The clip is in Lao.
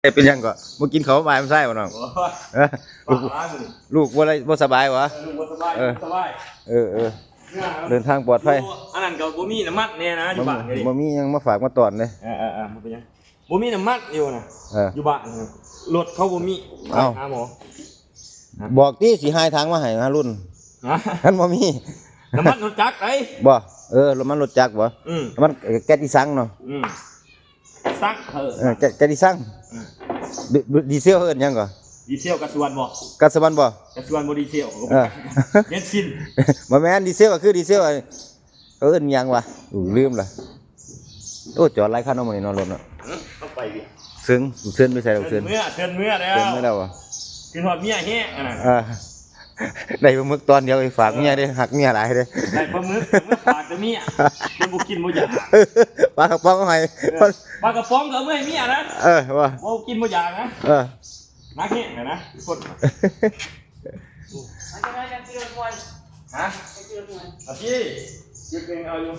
ເປັນຫຍັງກໍບໍ່ກິນເຂົ້າບ່າຍນຳຊາຍບໍ່ນ້ອງ? ໂອ້ຍ ເອີ ປາກຫຼາຍມື້ນີ້ ລູກບໍ່ໄດ້ ບໍ່ສະບາຍຫວາ? ເອີ ລູກບໍ່ສະບາຍ ເອີ ບໍ່ສະບາຍ ເອີ ເອີ ເມື່ອ ເດີນທາງປອດໄພ. ໂອ້ ອັນນັ້ນກໍບໍ່ມີນ້ຳມັນແນ່ນະ ຢູ່ບ້ານກໍດີ ບໍ່ມີຫຍັງມາຝາກມາຕ້ອນເດ້. ເອີໆ ບໍ່ເປັນຫຍັງ ບໍ່ມີນ້ຳມັນຢູ່ນະ ເອີ ຢູ່ບ້ານ ລົດເຂົາບໍ່ມີ. ເອົ້າ ໄປຫາໝໍ ບອກຕິ ຊິຫາຍຖັງມາໃຫ້ຫາລຸນ. ຮະ? ຄັນບໍ່ມີນ້ຳມັນລົດຈັກໄດ໋. ບໍ່? ເອີ ນ້ຳມັນລົດຈັກບໍ່? ອືມ ນ້ຳມັນແກັດອີສັງເນາະ. ອືມ ສັກ ເອີ ເອີ ແກັດ ແກັດອີສັງ. ອືມ ດີ ດີເຊວເອີ້ນຫຍັງກໍ? ດີເຊວກະຊວນບໍ່? ກະຊວນບໍ່? ກະຊວນບໍ່ດີເຊວ ເອີ ເບັນຊິນ. ບໍ່ແມ່ນ ດີເຊວກໍຄືດີເຊວ ເຂົາເອີ້ນຫຍັງວະ? ອູ້ ລືມລະ. ໂອ້ ຈອດຫຼາຍຄັນເນາະມື້ນີ້ເນາະ ລົດເນາະ. ເອີ ເອົາໄປວຽກ ເຊີນ ເຊີນໄປໃສລະ? ເຊີນເມືອ ເຊີນເມືອແລ້ວ ເຊີນເມືອແລ້ວຫວາ? ຄິດຮອດເມຍແຮງອັນນັ້ນ. ເອີ ໄດ້ປາໝຶກຕອນດຽວໄປຝາກເມຍເດ້ ເອີ ຮັກເມຍຫຼາຍເດ້. ໄດ້ປາໝຶກ ປາໝຶກຝາກແຕ່ເມຍ ມັນບໍ່ກິນບໍ່ຢາກ. ປາກະປ໋ອງເອົາໃຫ້ ເອີ ປາກະປ໋ອງກໍເອົາມາໃຫ້ເມຍນະ. ເອີ ວ່າ ບໍ່ກິນບໍ່ຢາກນະ. ເອີ ໜັກແຮງນະ ຄົນ ຮະ? ອາ ທີ່ ເກັບເອງເອົາຢູ່.